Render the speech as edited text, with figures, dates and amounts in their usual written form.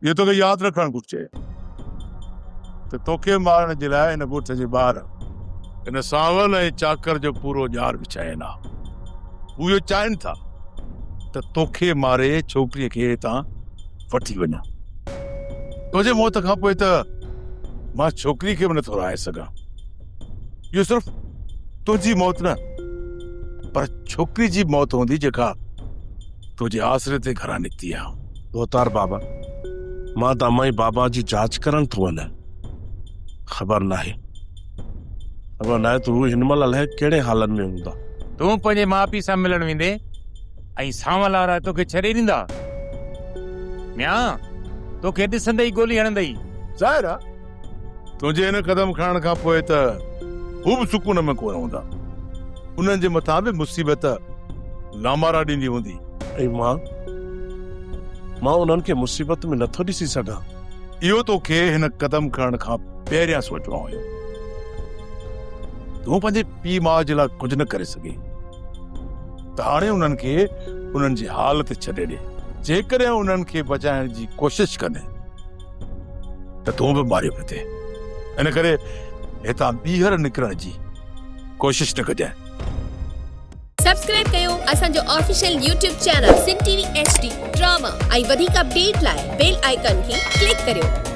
اهو توکي ياد رکڻ گهرجي ته توکي مارڻ جي لاء هن ڳوٺ جي ٻاهر هن سانول ۽ چاڪر جو پورو ڄار وڇاين ها. هو اهو چاهين ٿا ته توکي ماري ڇوڪريء کي هتان وٺي وڃان. تنهنجي موت کان پوء ته مان ڇوڪري کي به نٿو رهائي سگهان. اهو صرف تنهنجي موت نه پر ڇوڪري جي موت هوندي جيڪا تنهنجي آسري تي گهران نڪتي آهي. ڀوتار بابا، مان ته امان ۽ بابا جي جاچ ڪرڻ ٿو وڃان. خبر ناهي، خبر ناهي ته هو هن مهل الائي ڪهڙي حالن ۾ هوندا. تون پنهنجي ماء پيء سان ملڻ ويندين ۽ سانول وارا توکي ڇڏي ڏيندا؟ ميان، توکي ڏسندي ئي گولي هڻندئي. ظاهر آ، تنهنجي ان قدم کڻڻ کان پوء ته هو به سڪون ۾ ڪونه هوندا. انهن جي مٿان به مصيبت لامارا ڏيندي هوندي. ۽ مان؟ مان انهن کي مصيبت ۾ نٿو ڏسي سگهان. اهو توکي هن قدم کڻڻ کان پهريان سوچڻو هيو. تون پنهنجي پيء ماء جي لاء ڪجهه نه ڪري سگهين ته هاڻي انهن کي انهن جي حال تي ڇڏي ڏي. جيڪڏهن انهن کي بچائڻ جي ڪوشش ڪندين ته تون به ماريو ويندين. ان ڪري هتان ٻيهر نڪرڻ جي ڪوشش نه ڪجانء. سبسڪرائب ڪيو اسان جو official YouTube channel Sindh T V H D drama ۽ وڌيڪ اپڊيٽ لاء بيل آئيڪان کي ڪلڪ ڪريو.